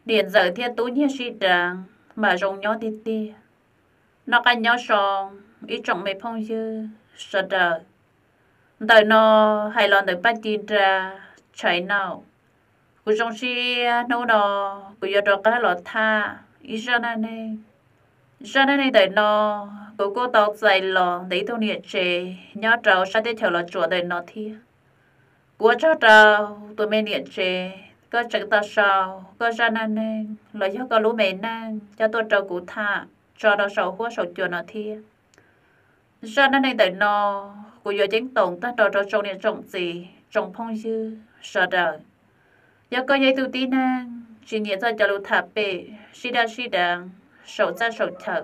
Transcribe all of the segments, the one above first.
Niam ntxawm thiab tub nyiag sib deev mas zoo nyob tiag tiag. Noj qab nyob zoo, ib tsoom me phooj ywg sawv daws. Ntawm no hais los ntawm Paj Ci Nra channel. Kuv zoo siab hnub no kuv yuav rov qab los tham ib zaj neej neeg. Zaj neej neeg ntawm no kuv kuj tau txais los ntawm ib tug niam tsev nyob rau sab teb chaws Los Tsuas ntawm no thiab. Kuv ua tsaug rau tus me niam tsev, koj tseem tau sau koj zaj neej neeg los yog koj lub me neej coj tuaj rau kuv tham tso rau saum huab saum cua no thiab. Zaj neej neeg ntawm no kuv yuav ceeb toom tag nrho rau tsoom niam tsoom txiv tsoom phooj ywg sawv daws. Yog koj yog ib tug tib neeg tsis nyiam txoj cov lus tham pem sib daj sib deev saum txaj saum chaw,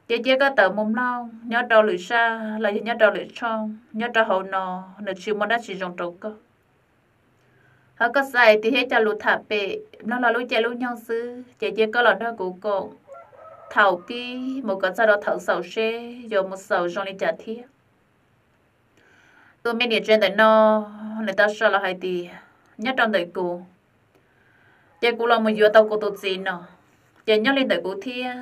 ces cia koj tawm mus mloog nyob rau lwm zaj los yog nyob rau lwm tshooj nyob rau hauv no, nws tsis muaj dab tsi zoo rau koj. Ho koj xav tias yog ib co lus tham pem mloog lo lub caij lub nyoog xwb ces cia koj los nrog kuv koom thaum pib mus kom txog rau thaum xaus seb yuav mus xaus zoo li cas thiab. Tus me niam tsev ntawm no nws tau sau los hais tias, nyob rau ntawm kuv, ces kuv los mus yuav tau kuv tus txiv no, ces nyob li ntawm kuv thiab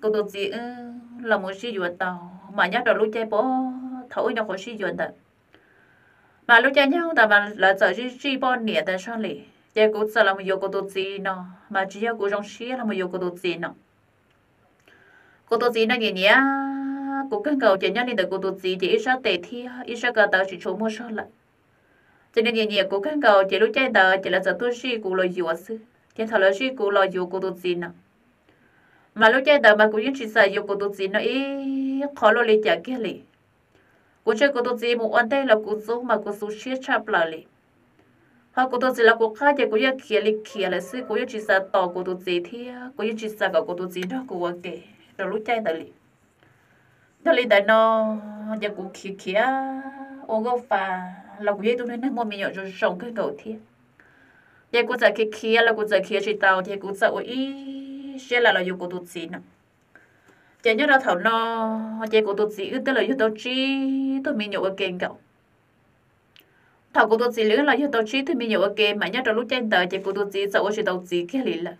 kuv tus txiv wb los mus sib yuav tau, mas nyob rau lub caij puag thaum wb nyuam qhuav sib yuav ntawd, mas lub caij nyoog ntawd mas lawv txawm zij zij poj niam tas zog li, ces kuv txawm los mus yuav kuv tus txiv no, mas tsis yog kuv zoo siab los mus yuav kuv tus txiv no. Kuv tus txiv no nyiam nyiam kuv kawg nkaus, ces nyob li ntawm kuv tus txiv ces ib sab tes thiab ib sab ko taw tsis tshua muaj zog lawm. Ces nws nyiam nyiam kuv kawg nkaus, ces lub caij ntawd ces lawv txawm tuaj zij kuv los yuav xwb. Ces thaum lawv zij kuv los yuav kuv tus txiv no, mas lub caij ntawd mas kuv yeej tsis xav yuav kuv tus txiv no ib qho luaj li cas kiag li. Kuv ntshe kuv tus txiv mus ua ntej los kuv ntxub mas kuv tu siab tshaj plaws li. Ho kuv tus txiv los kuv qab ces kuv yeej khiav li khiav lawm xwb, kuv yeej tsis xav tos kuv tus txiv thiab kuv yeej tsis xav kom kuv tus txiv nrog kuv ua ke rau lub caij ntawd li. Yog li ntawd no, ces kuv khiav khiav ua nkauj fa los kuv yog ib tug neeg muaj me nyuam zoo zoo kawg nkaus thiab. Ces kuv txawm khiav khiav los kuv txawm khiav tsis tau, ces kuv txawm ua ib siab lam los yuav kuv tus txiv no. Ces nyob rau thaum no, ces kuv tus txiv wb twb los yug tau tsib tug me nyuam ua ke nkaus. Thaum kuv tus txiv wb los yug tau tsib tug me nyuam ua ke mas nyob rau lub caij ntawd ces kuv tus txiv txawm ua tsis tau txiv kiag li lawm.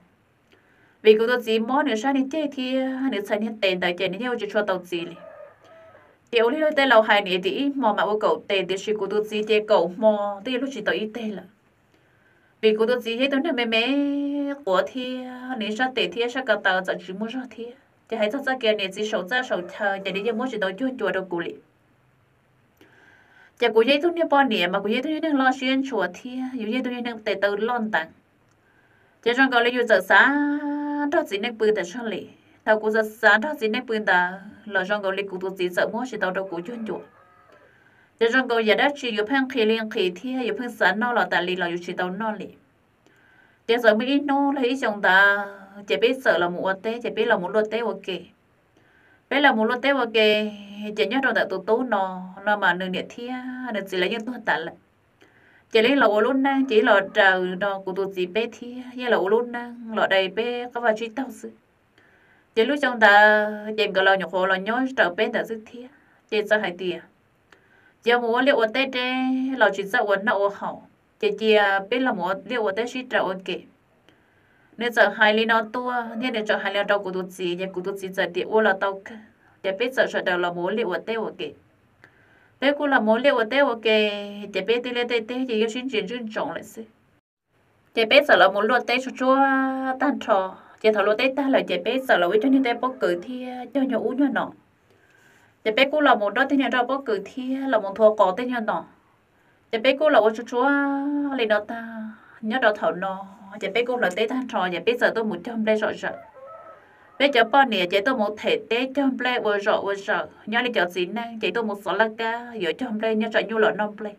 Vim kuv tus txiv mob nws sab niag ceg thiab nws txhais niag tes ntawd ces nws yeej ua tsis tshua tau txiv li. Ces ua li luag tej laus hais nws tias ib hmo mas ua kaum tes, tiam sis kuv tus txiv ces kaum hmo twb yuav luag tsis tau ib teg lawm. Vim kuv tus txiv yog ib tug neeg me me quav thiab nws sab tes thiab sab ko taw txawm tsis muaj zog thiab, ces hais txog txoj kev niam txiv saum txaj saum chaw ces nws yeej muab tsis tau cuag ncua rau kuv li. Ces kuv yog ib tug niag poj niam mas kuv yog ib tug niag neeg loj siab ntshua thiab yus yog ib tug niag neeg tes taw loj nteev. Ces zoo nkaus li yus txawm xav nrog txiv neej pw tas zog li. Thaum kuv txawm xav nrog txiv neej pw ntawd los zoo nkaus li kuv tus txiv txawm muab tsis tau rau kuv cuag ncua. Ces zoo nkaus yam dab tsi yus pheej nqhis li nqhis thiab yus pheej xav noj los tas li los yus tsis tau noj li. Ces txawm muaj ib hnub los ib xyoo ntawd ces peb txawm los mus ua teb, ces peb los mus luaj teb ua ke. Peb los mus luaj teb ua ke, ces nyob rau ntawm tus tub no, no mas nws niam thiab nws txiv lawv yeej tuag tas lawm. Ces lawv los ua lub neej, ces yeej los daws no kuv tus txiv peb thiab yeej los ua lub neej los dai peb qab vaj tsib taug xwb. Ces lub xyoo ntawd ces nkawd los nyuam qhuav los nyob raws peb ntawd xwb thiab. Ces txawm hais tias, ces mus ua liaj ua teb deb los tsis txawj ua noj ua haus, ces cia peb los mus ua liaj ua teb sib raws ua ke. Nws txawm hais li no tuaj thiab nws txawm hais li no rau kuv tus txiv, ces kuv tus txiv txawm tias ua los tau kawg, ces peb txawm sawv daws los mus ua liaj ua teb ua ke. Peb kuj los mus ua liaj ua teb ua ke, ces peb tej liaj tej teb ces yeej sib ntsia ntswj ntsoov lawm xwb. Ces peb txawm los mus luaj teb tsuag tsuag tag nrho, ces thaum luaj teb tag lawm ces peb txawm los ua ib co niag tej pob kws thiab cog nyuag ub nyuag no. Ces peb kuj los mus nrog tej niag nrog pob kws thiab los mus nthua qos tej nyuag no. Ces peb kuj los ua tsuag tsuag li no tag, nyob rau thaum no, ces peb kuj hlawv teb tag nrho ces peb txawm tuaj mus cog nplej zom zaws. Peb cov poj niam ces tuaj mus them teb cog nplej ua zom ua zaws, nyob li cov txiv neej ces tuaj mus xov laj kab yuav cog nplej nyob tsam nyuj los noj nplej.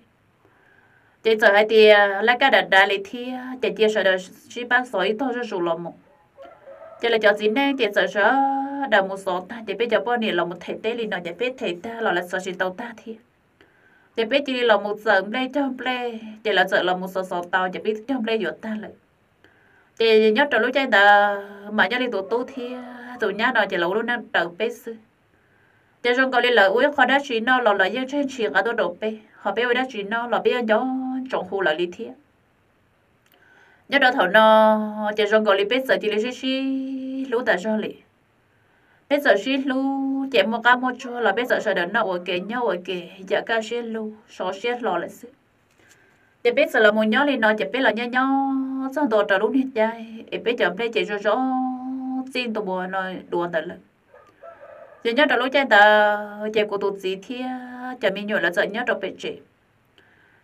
Ces txawm hais tias laj kab dav dav li thiab, ces cia sawv daws sib pab xov ib tog zuj zus los mus. Ces lawv cov txiv neej ces txawm sawv daws mus xov tag, ces peb cov poj niam los mus them teb li no, ces peb them tag los lawv xov tsis tau tag thiab. Ces peb cia li los mus txawm nplej cog nplej, ces lawv txawm los mus xov xov tau, ces peb cog nplej yuav tag lawm. Ces nyob rau lub caij ntawd mas nyob li tus tub thiab tus nyab no ces los ua lub neej raws peb xwb. Ces zoo nkaus li lawv ua ib qho dab tsi noj los lawv yeej tseg ntshis nqa tuaj rau peb, ho peb ua dab tsi noj los peb yeej nco ntsoov hu lawv li thiab. Nyob rau thaum no ces zoo nkaus li peb txawm cia li sib sib hlub tas zog li. Peb txawm sib hlub ces muaj qab muaj tsuag los peb txawm sawv daws noj ua ke nyob ua ke yam kaj siab lug sov siab hlo lawm xwb. Ces peb txawm los mus nyob li no ces peb los nyob nyob txog ntua rau lub niag caij es peb cov nplej ces zoo zoo txij ntua no dua ntawd lawm. Ces nyob rau lub caij ntawd ces kuv tus txiv thiab cov me nyuam lawv txawm nyob rau pem tsev.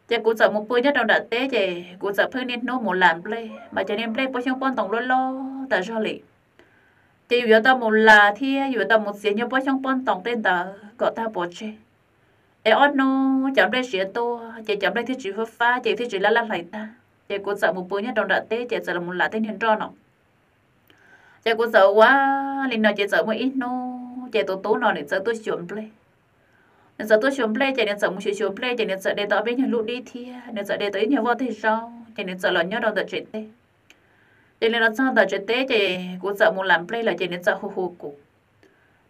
Ces kuv txawm mus pw nyob rau nram teb ces kuv txawm pheej niaj hnub mus las nplej mas cov niag nplej pob xyoob pob ntoo loj loj tas zog li. Ces yus yuav tau mus las thiab yus yuav tau mus txiav nyuag pob xyoob pob ntoo tej ntawd kom tag pov tseg. Es ob hnub cov nplej siav tuaj ces cov nplej thiaj tsis fab fab ces thiaj tsis laj laj hlais tag. Ces kuv txawm mus pw nyob rau nram teb ces txawm los mus las tej niag nroj no. Ces kuv txawm ua li no ces txawm muaj ib hnub ces tus tub no nws txawm tuaj xyuas nplej. Nws txawm tuaj xyuas nplej ces nws txawm mus xyuas xyuas nplej ces nws txawm de tau ob peb nyuag lub dib thiab nws txawm de tau ib nyuag voj teg zaub ces nws txawm los nyob rau ntawm tsev teb. Ces nws los txog ntawm tsev teb ces kuv txawm mus las nplej lawm ces nws txawm hu hu kuv.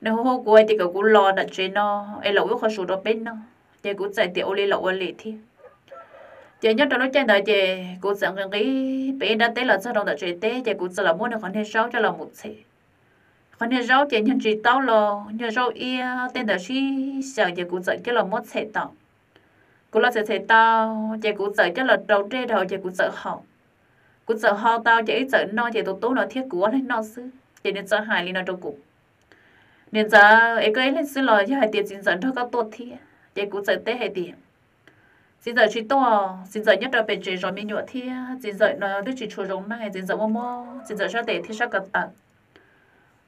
Nws hu hu kuv hais tias kom kuv los nram tsev no es los ua ib qho su rau peb noj ces kuv txawm tias ua li los ua li thiab. Ces nyob rau lub caij ntawd ces kuv txawm nqis nqis pem ib nrab teb los txog rau ntawm tsev teb ces kuv txawm los muab nws qhov niag zaub coj los mus txhem. Qhov niag zaub ces nyuag ntsis taub los nyuag zaub iab tej ntawd sib xyaw ces kuv txawm coj los muab txhem tau. Kuv los txhem txhem tau ces kuv txawm coj los rau dej rau ces kuv txawm haus. Kuv txawm haus tau ces wb txawm noj ces tus tub no thiab kuv ob leeg noj xwb ces nws txawm hais li no rau kuv, Niam ntxawm, es koj ib leeg xwb los yog hais tias txiv ntxawm nrog koj tuaj thiab? Ces kuv txawm teb hais tias, Txiv ntxawm tsis tuaj, txiv ntxawm nyob rau pem tsev zov me nyuam thiab txiv ntxawm no twb tsis tshua zoo neej, txiv ntxawm muaj mob, txiv ntxawm sab tes thiab sab ko taw.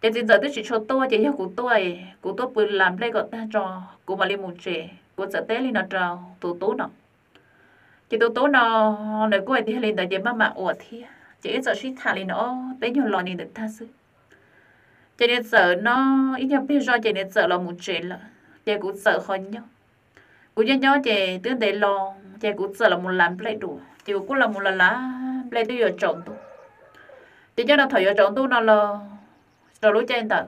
Ces txiv ntxawm twb tsis tshua tuaj ces yog kuv tuaj, kuv tuaj pw las nplej kom tag tso, kuv mam li mus tsev. Kuv txawm teb li no rau tus tub no. Ces tus tub no nws kuj hais tias li ntawd ces maj mam ua thiab ces wb txawm sib tham li no ob peb nyuag lo li ntawd tag xwb. Ces nws txawm noj ib nyuag pliag zog ces nws txawm los mus tsev lawm ces kuv txawm ho nyob. Kuv nyob nyob ces twb ntev loo ces kuv txawm los mus las nplej dua ces kuv kuj los mus las las nplej twb yuav tsaus ntuj. Ces nyob rau thaum yuav tsaus ntuj no los rau lub caij ntawd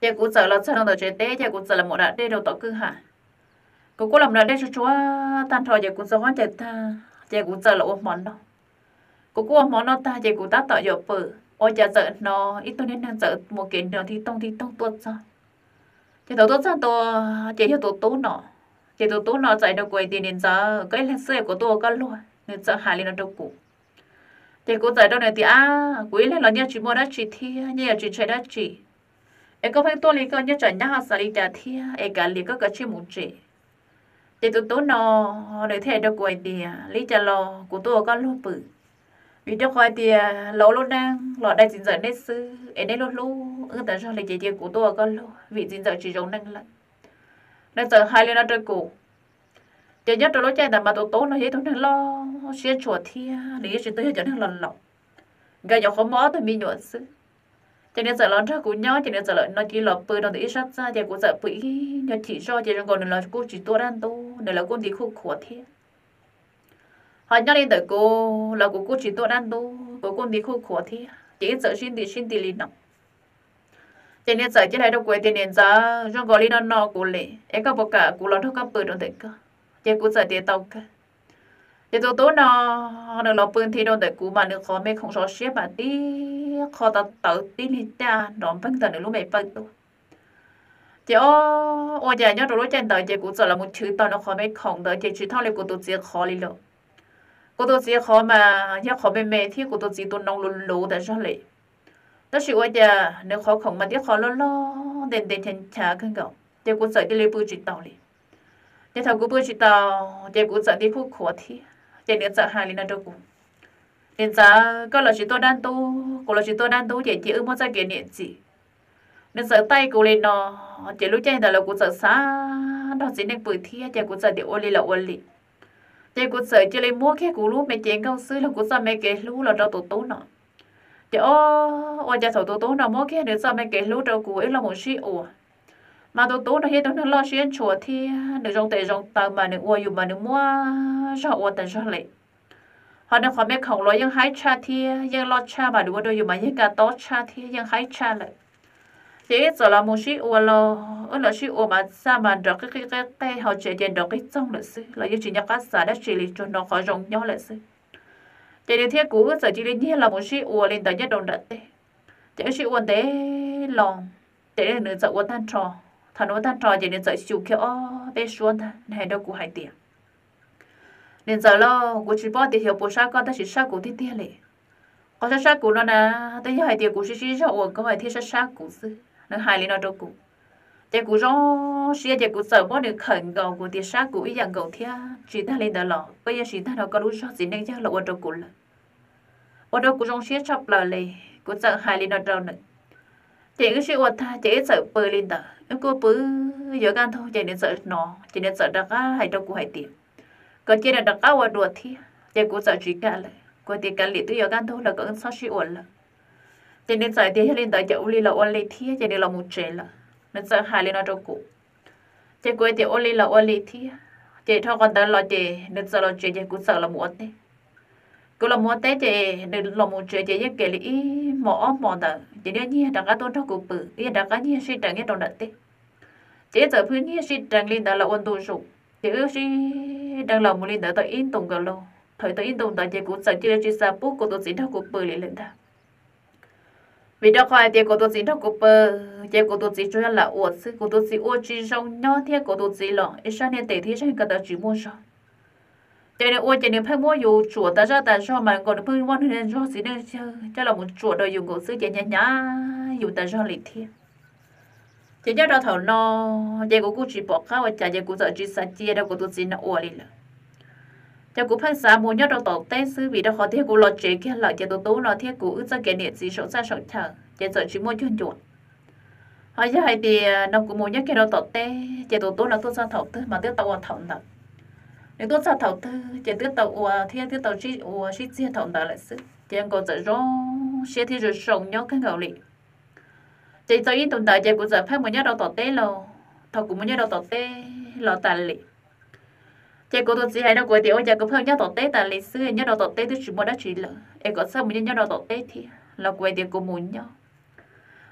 ces kuv txawm los txog rau ntawm tsev teb ces kuv txawm los mus da dej rau tom kwj ha. Kuv kuj los mus da dej tsuag tsuag tag nrho ces kuv txawm huab ncaws tag ces kuv txawm los ua hmo noj. Kuv kuj ua hmo noj tag ces kuv tab tom yuav pw, ua cas txawm hnov ib tug niag neeg txawm mus kev nrov tib toog tib toog tuaj txog. Ces thaum tuaj txog ntua ces yog tus tub no. Ces tus tub no txawm hais rau kuv hais tias, Niam ntxawm, koj ib leeg xwb es kuv tuaj ua koj luag. Nws txawm hais li no rau kuv. Ces kuv txawm rau nws tias, Ab, kuv ib leeg los nyiaj tsis muaj dab tsi thiab nyiaj yuav tsis ntshai dab tsi, es koj pheej tuaj li koj nyiaj tsam nyab ho xav li cas thiab es kav liam koj kav tsij mus tsev. Ces tus tub no nws thiaj hais rau kuv hais tias, Li cas los kuv tuaj ua koj luag pw, vim rau qhov hais tias los ua lub neej los dai txiv ntxawm neb xwb es neb hlub hlub wb tas zog li ces cia kuv tuaj ua koj luag vim txiv ntxawm tsis zoo neej lawm. Nws txawm hais li no rau kuv. Ces nyob rau lub caij ntawd mas tus tub no yog ib tug neeg loj siab ntshua thiab nws yeej tsis tau yog cov neeg los laus, nkawd nyuam qhuav muaj ob tug me nyuam xwb. Ces nws txawm los nrog kuv nyob ces nws txawm no cia li los pw rau ntawm ib sab txaj ces kuv txawm pw ib nyuag chim zoj ces zoo nkaus nws los kuj tsis tuaj dab ntub, nws los kuj nti khuj khuav thiab. Ho nyob li ntawm kuv los kuv kuj tsis tuaj dab ntub, kuv kuj nti khuj khuav thiab ces wb txawm sib nti sib nti li no. Ces nws txawm cia li hais rau kuv tias, Niam ntxawm, zoo nkaus li no no kuv li es koj puas kam kuv los nrog koj pw rau ntawm koj? Ces kuv txawm tias, Tau kawg. Ces tus tub no nws los pw nthi rau ntawm kuv mas nws qhov me khoom sov siab mas tib qho tawv tib lig caj nrov npeeg ntawm nws lub me pawg tuaj. Ces o, ua cas nyob rau lub caij ntawd ces kuv txawm los mus chwv tau nws qhov me khoom ntawd ces tsis thooj li kuv tus txiv qhov li lawm. Kuv tus txiv qhov mas yog qhov me me thiab kuv tus txiv tus noo luv luv tas zog li. Tab sis ua cas nws qhov khoom mas tib qho loj loj ntev ntev nchav nchav kawg nkaus ces kuv txawm cia li pw tsis tau li. Ces thaum kuv pw tsis tau ces kuv txawm nti khuj khuav thiab ces nws txawm hais li no rau kuv, Niam ntxawm, koj los tsis tuaj dab ntub, kuv los tsis tuaj dab ntub ces cia wb muab txoj kev niam txiv. Nws txawm taij kuv li no, ces lub caij ntawd los kuv txawm xav nrog txiv neej pw thiab ces kuv txawm tias ua li los ua li. Ces kuv txawm cia li muab kiag kuv lub me cev nkauj xwb los kuv txoj me kev hlub los rau tus tub no. Ces o, ua cas thaum tus tub no muab kiag nws txoj me kev hlub rau kuv wb los mus sib ua, mas tus tub no yog tus neeg loj siab ntshua thiab nws zoo tes zoo taw mas nws ua yus mas nws muaj zog ua tas zog li. Ho nws qhov me khoom los yeej haib tshaj thiab yeej loj tshaj mas nws ua rau yus mas yeej kaj tob tshaj thiab yeej haib tshaj lawm. Ces wb txawm los mus sib ua los wb los sib ua mas txaj mas nrov qij qij qej qej ho tsev ces nrov qij txoog lawm xwb los yeej tsis nco qab xav dab tsi li tsuas hnov qhov zoo nyob lawm xwb. Ces nws thiab kuv wb txawm cia li nyiag los mus sib ua li ntawd nyob rau nram teb. Ces wb sib ua ntev los, ces nws txawm ua tag nrho. Thaum nws ua tag nrho ces nws txawm xyu kiag ob peb suab ntag, nws hais rau kuv hais tias, Niam ntxawm lauj, kuv tsis paub tias xyov puas sab koj tab sis sab kuv tiag tiag li. Qhov sab sab kuv no na, twb yog hais tias kuv sib sib zog ua koj thiab sab sab kuv xwb, nws hais li no rau kuv. Ces kuv zoo siab ces kuv txawm muab nws khawm nkaus, kuv tias, Sab kuv ib yam nkaus thiab, tsis tag li ntawd los koj yeej siv tag nrho koj lub zog txiv neej yawg los ua rau kuv lawm. Ua rau kuv zoo siab tshaj plaws li. Kuv txawm hais li no rau nws. Ces wb sib ua tag ces wb txawm pw li ntawd, wb kuj pw yuav kaj ntug ces nws txawm hnov ces nws txawm rov qab hais rau kuv hais tias kom cia nws rov qab ua dua thiab. Ces kuv txawm tsis kam lawm, kuv tias, Kav liam, twb yuav kaj ntug lawm, kom wb txhob sib ua lawm. Ces nws txawm tias, Yog li ntawd ces ua li los ua li thiab. Ces nws los mus tsev lawm, nws txawm hais li no rau kuv. Ces kuv tias, Ua li los ua li thiab. Ces dhau qhov ntawd los ces nws txawm los tsev ces kuv txawm los mus ua teb. Kuv los mus ua teb ces nws los mus tsev ces yeej kev li ib hmos ob hmos ntawd ces nws nyiag rov qab tuaj nrog kuv pw, ib yam rov qab nyiag sib deev nyob rau nram teb. Ces wb txawm pheej nyiag sib deev li ntawd los ua ntu zus, ces wb sib deev los mus li ntawd tau ib ntus nkaus los. Thaum tau ib ntus ntawd ces kuv txawm cia li tsis xav pub kuv tus txiv nrog kuv pw li lawm ntag. Vim rau qhov hais tias kuv tus txiv nrog kuv pw, ces kuv tus txiv tsuas yog lam ua xwb, kuv tus txiv ua tsis zoo nyob thiab kuv tus txiv los ib sab niag tes thiab sab ko taw tsis muaj zog. Ces nws ua ces nws pheej muab yus tsuam tas zaj tas zog mas nkaus, nws pheej muab nws zog txiv neej yawg coj los mus tsuam rau yus nkaus xwb ces hnyav hnyav yus tas zog li thiab. Ces nyob rau thaum no ces kuv kuj tsis pom qab ua cas ces kuv txawm tsis xav cia rau kuv tus txiv no ua li lawm. Ces kuv pheej xav mus nyob rau tom teb xwb, vim rau qhov tias kuv los tsev kiag lawm ces tus tub no thiab kuv wb txoj kev niam txiv saum txaj saum chaw ces txawm tsis muaj cuag ncuam. Ho yog hais tias no kuv mus nyob kiag rau tom teb ces tus tub no tuaj txog thaum twg mas twb tau ua thaum ntawd. Nws tuaj txog thaum twg ces twb tau ua thiab twb tau ua sib txiag thaum ntawd lawm xwb, ces nkaus txawm zoo siab thiab zoo zoo nyob kawg nkaus li. Ces txog ib ntus ntawd ces kuv txawm pheej mus nyob rau tom teb los. Thaum kuv mus nyob rau tom teb los tas li, ces kuv tus txiv hais rau kuv tias, Ua cas kuv pheej nyob tom teb tas li xwb, nyob rau tom teb twb tsis muaj dab tsi lawm es kom txhob mus nyob nyob rau tom teb thiab los? Kuv hais tias kuv mus nyob,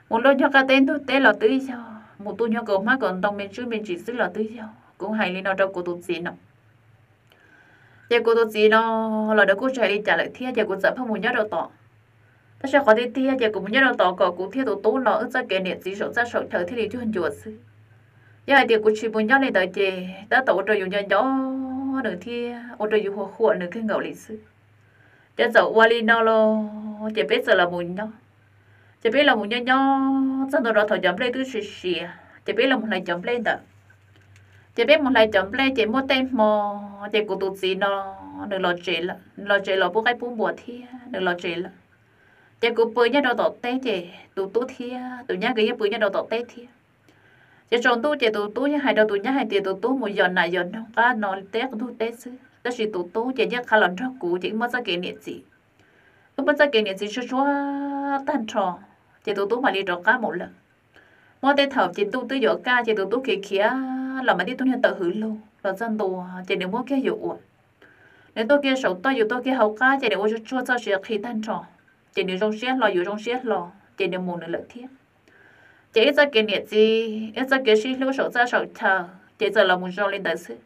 mus luaj nyob qab teb ntug teb los twb yog, mus tu nyob kaum hmab kaum ntoo me ntsis me ntsis xwb los twb yog. Kuv hais li no rau kuv tus txiv no. Ces kuv tus txiv no los nws kuj tsis hais li cas lawm thiab ces kuv txawm pheej mus nyob rau tod. Tab sis qhov tiag tiag ces kuv mus nyob rau tod kom kuv thiab tus tub no wb txoj kev niam txiv saum txaj saum chaw thiaj li cuag ncuam xwb. Yog hais tias kuv tsis mus nyob li ntawd ces tab tom ua rau yus nco nco nws thiab ua rau yus huam huam nws kawg nkaus li xwb. Ces txawm ua li no los ces peb txawm los mus nyob. Ces peb los mus nyob nyob txog ntua rau thaum cov nplej twb siav siav ces peb los mus hlais cov nplej ntawd. Ces peb mus hlais cov nplej ces muaj tej hmo ces kuv tus txiv no nws los tsev lawm, los tsev los pub qaib pub npua thiab nws los tsev lawm. Ces kuv pw nyob rau tom teb ces tus tub thiab tus nyab nkawd yeej pw nyob rau tom teb thiab. Ces tsaus ntuj ces tus tub yeej hais rau tus nyab hais tias tus tub mus yos nas yos noog qab no teb ntug teb xwb, tab sis tus tub ces yeej qha los nrog kuv ces wb muab txoj kev niam txiv, wb muab txoj kev niam txiv tsuag tsuag tag nrho, ces tus tub mam li rov qab mus lawm. Muaj tej thaum ces ntuj twb yuav kaj ces tus tub khiav khiav los mas tib tug niag tawm hwv lug los txog ntua ces nws muab kiag yus ua. Nws tuaj kiag saum toj, yus tuaj kiag hauv qab ces nws ua tsuag tsuag txoj sia qhi tag nrho, ces nws zoo siab hlo yus zoo siab hlo ces nws mus nws lawm thiab. Ces ib txoj kev niam txiv, ib txoj kev sib hlub saum txaj saum chaw ces txawm los mus zoo li ntawd xwb.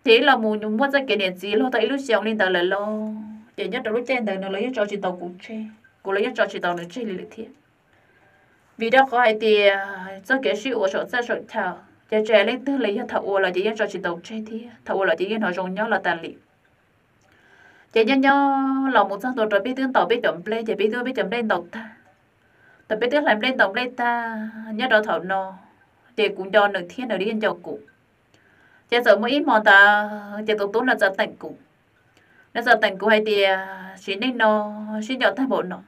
Ces ib los mus muaj txoj kev niam txiv los tau ib lub xyoo li ntawd lawm lauj, ces nyob rau lub caij ntawd no los yeej tso tsis tau kuv tseg, kuv los yeej tso tsis tau nws tseg li lawm thiab. Vim rau qhov hais tias txoj kev sib ua saum txaj saum chaw ces tsis hais leej twg los yog thaum ua los ces yeej tso tsis tau tseg thiab, thaum ua los ces yeej hnov zoo nyob los tas li. Ces nyob nyob los mus txog ntua rau peb twb ntaus peb cov nplej ces peb twb muab peb cov nplej ntaus tag. Thaum peb twb hlais nplej ntaus nplej tag nyob rau thaum no, ces kuv nco nws thiab nws yeej nco kuv. Ces txawm muaj ib hmo ntawd ces tus tub no txawm teem kuv. Nws txawm teem kuv hais tias, Sim neej no sib nco tag npaum no,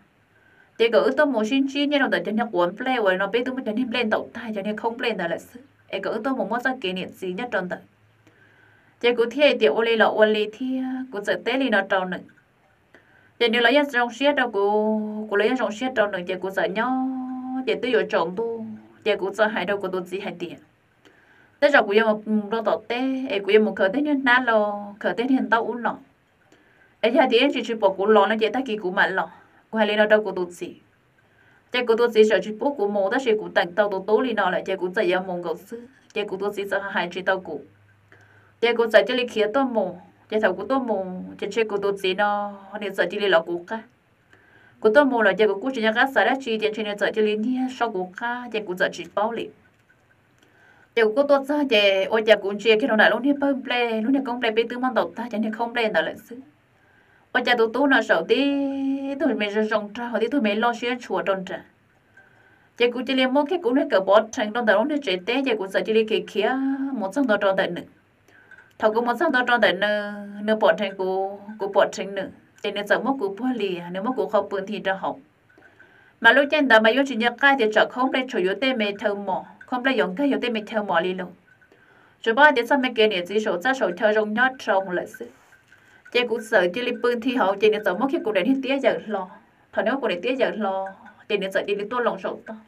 ces kom wb tuaj mus sib ntsib nyob rau ntawm cov niag quav nplej uas no peb twb muab cov niag nplej ntaus tag, cov niag khaub nplej ntawd lawm xwb, es kom wb tuaj mus muab txoj kev niam txiv nyob rau ntawd. Ces kuv thiaj tias ua li los ua li thiab kuv txawm teb li no rau nws. Ces nws los yeej zoo siab rau kuv, kuv los yeej zoo siab rau nws, ces kuv txawm nyob ces twb yuav tsaus ntuj ces kuv txawm hais rau kuv tus txiv hais tias, Tej zaum kuv yuav mus rau tom teb es kuv yuav mus khaws tej niag hnab los khaws tej niag ntaub ub no, es yog tias ib ntsis tsis pom kuv los no ces tag kis kuv mam los. Kuv hais li no rau kuv tus txiv. Ces kuv tus txiv txawm tsis pub kuv mus, tab sis kuv teem tau tus tub li no lawm ces kuv txawm yuav mus nkaus xwb, ces kuv tus txiv txawm hais tsis tau kuv. Ces kuv txawm cia li khiav tuaj mus. Ces thaum kuv tuaj mus ces ntshe kuv tus txiv no nws txawm cia li lov kuv qab. Kuv tuaj mus lawm ces kuv kuj tsis nco qab xav dab tsi ces ntshe nws txawm cia li nyiag so kuv qab ces kuv txawm tsis paub li. Ces kuv kuj tuaj txog ces ua cas kuv ntsia kiag rau ntawm lub niag pawg nplej, lub niag koob nplej peb twb muab ntaus tag cov niag khaub nplej ntawd lawm xwb. Ua cas tus tub no zaum tib tug me zoo zoo rau hauv, tib tug me loj siab ntshua rau nram. Ces kuv cia li muab kiag kuv niag kawm pov rhees rau ntawm lub niag tsev teb ces kuv txawm cia li khiav khiav mus txog ntua rau ntawm nws. Thaum kuv mus txog ntua rau ntawm nws, nws pom rheev kuv, kuv pom rheev nws, ces nws txawm muab kuv puag lias, nws muab kuv qhau pw nthi rau hauv. Mas lub caij ntawd mas yuav tsis nco qab tias tsam khaub nplej tshuav yuav tej me chaw mos, khaub nplej yuav nkag yuav tej me chaw mos li lawm. Tsuas paub hais tias txoj me kev niam txiv saum txaj saum chaw zoo nyob rau lawm xwb. Ces kuv txawm cia li pw nthi hauv ces nws txawm muab kiag kuv daim niag tiab yawm hlo. Thaum nws muab kuv daim tiab yawm hlo ces nws txawm cia li tuaj loo saum toj.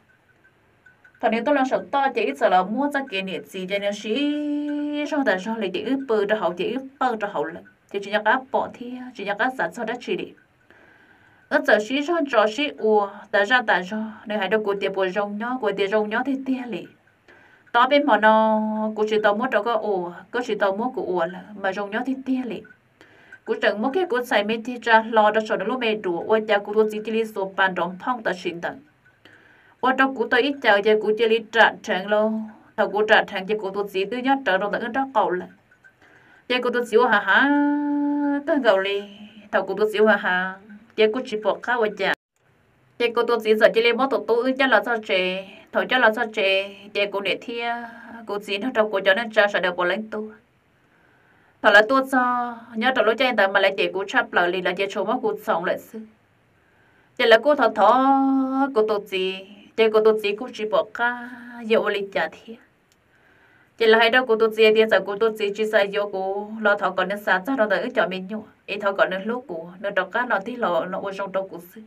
Thaum nws tuaj loo saum toj ces wb txawm los muab txoj kev niam txiv ces nws siv zog tas zog li ces wb pw rau hauv ces wb qawj rau hauv lawm ces tsis nco qab pom thiab tsis nco qab xav txog dab tsi li. Wb txawm sib zog tso sib ua tas zaj tas zog, nws hais rau kuv tias puas zoo nyob, kuv tias zoo nyob tiag tiag li. Tau peb hmo no kuv tsis tau muab rau koj ua, koj tsis tau muab kuv ua lawm mas zoo nyob tiag tiag li. Kuv tseem muab kiag kuv txhais me ceg tsa hlo rau saum nws lub me duav ua cas kuv tus txiv cia li xuas pas nrov nphooj tam sim ntawd. Ua rau kuv tau ib caws ces kuv cia li ram dheev lauj. Thaum kuv ram dheev ces kuv tus txiv twb nyob rawv rau ntawm wb nraub qaum lawm. Ces kuv tus txiv ua hav hav kawg nkaus li. Thaum kuv tus txiv ua hav hav ces kuj tsis pom qab ua cas. Ces kuv tus txiv txawm cia li muab tus tub wb coj los txog tsev. Thaum coj los txog tsev ces kuv niam thiab kuv txiv nrog rau kuv cov neej tsa sawv daws puav leej tuaj. Thaum lawv tuaj txog nyob rau lub caij ntawd mas lawv cem kuv tshaj plaws li, lawv ces tsuas muab kuv txhoov lawm xwb. Ces lawv kuj thov thov kuv tus txiv ces kuv tus txiv kuj tsis pom qab yuav ua li cas thiab. Ces lawv hais rau kuv tus txiv tias txawm kuv tus txiv tsis xav yuav kuv los thov kom nws xav txog rau ntawm wb cov me nyuam es thov kom nws hlub kuv, nws rov qab los tig los ua zoo rau kuv xwb.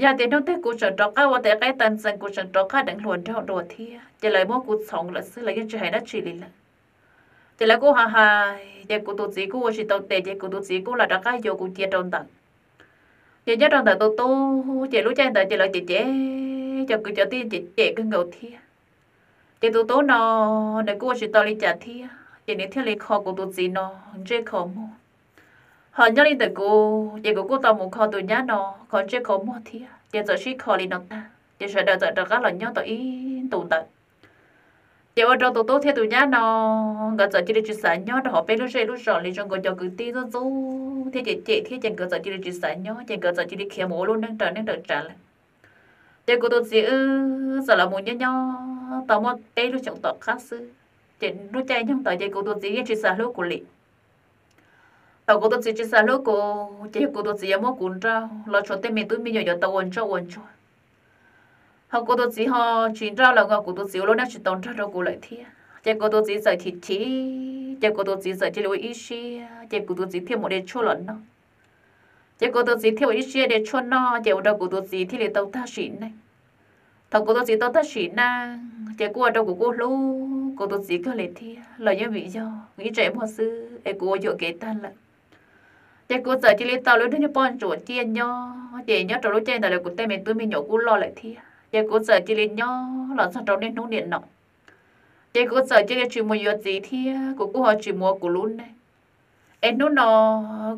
Yog tias hnub twg kuv tseem rov qab ua tes qaib taw ntxeev, kuv tseem rov qab deev hluas nraug dua thiab ces lawv muab kuv txhoov lawm xwb, lawv yeej tsis hais dab tsi li lawm. Ces lawv kuj ho hais ces kuv tus txiv kuj ua tsis tau tes ces kuv tus txiv kuj los rov qab yuav kuv cia rau ntawd. Ces nyob rau ntawm tus tub ces lub caij ntawd ces lawv cem cem, cov kwv cov tij cem cem kawg nkaus thiab. Ces tus tub no nws kuj ua tsis tau li cas thiab ces nws thiaj li kho kuv tus txiv no ntsej kho muag. Ho nyob li ntawm kuv ces kuv kuj tau mus kho tus nyab no kho ntsej kho muag thiab ces txawm sib kho li no tag ces sawv daws txawm rov qab los nyob tau ib ntus ntawd. Ces ua rau tus tub thiab tus nyab no nkawd txawm cia li tsis xav nyob rau hauv peb lub zej lub zos li, zoo nkaus cov kwv tij ntxub ntxub thiab cem cem thiab ces nkawd txawm cia li tsis xav nyob ces nkawd txawm cia li khiav mus ua lub neej raws neej raws tsav lawm. Ces kuv tus txiv wb txawm los mus nyob nyob tau muaj peb lub xyoos tom qab xwb ces lub caij nyoog ntawd ces kuv tus txiv yeej tsis xav hlub kuv li. Thaum kuv tus txiv tsis xav hlub kuv ces yog kuv tus txiv yuav muab kuv nrauj los tshuav tej me tub me nyuam yuav tau ua ntsoj ua ntsuag. Ho kuv tus txiv ho tsis nrauj los nkaus kuv tus txiv ua lub neej tsis tau nrog rau kuv lawm thiab ces kuv tus txiv txawm chim chim ces kuv tus txiv txawm cia li ua ib siab ces kuv tus txiv thiaj mus de tshuaj los noj. Ces kuv tus txiv thiaj ua ib siab de tshuaj noj ces ua rau kuv tus txiv thiaj li tau tag sim neej. Thaum kuv tus txiv tau tag sim neej ces kuj ua rau kuv kuj hlub kuv tus txiv kawg li thiab los yeej vim yog ib tsev muag xwb es kuv ua yuam kev tag lawm. Ces kuv txawm cia li tau lub niag poj ntsuam ciaj nyob ces nyob rau lub caij ntawd lawm kuv tej me tub me nyuam kuj loj lawm thiab ces kuv txawm cia li nyob los txog rau niaj hnub niam no. Ces kuv txawm cia li tsis mus yuav txiv thiab kuv kuj ho tsis mus ua kuv lub neej. Es hnub no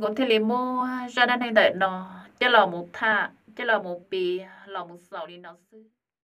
kuv thiaj li muab zaj dab neeg ntawm no coj los mus tham coj los mus piav los mus xaus li no xwb.